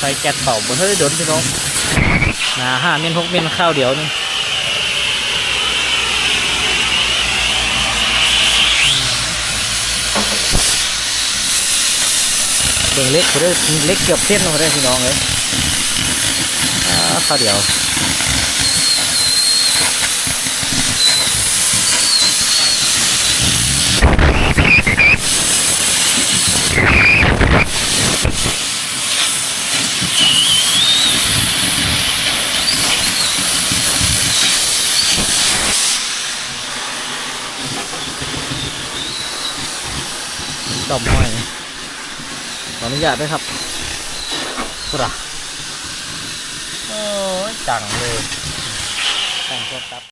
ໄປແກັດເປົ່າບໍ່ເຮີ້ດົນພີ່ນ້ອງ ໜ້າຫ້າເມັດຫົກເມັດຄາວດຽວໜຶ່ງ. ເບິ່ງເຫຼັກພຸ້ນເດີ ເຫຼັກເກືອບເຊັນພຸ້ນເດີພີ່ນ້ອງເອີຍ ອາ ຄາວດຽວ. ດອກໝໍ້ ຂໍອະນຸຍາດເດີຄັບ ພຸ້ນນະ ໂອ້ຍ ຈັງເລີຍ ຈັ່ງໂທດຕັດ.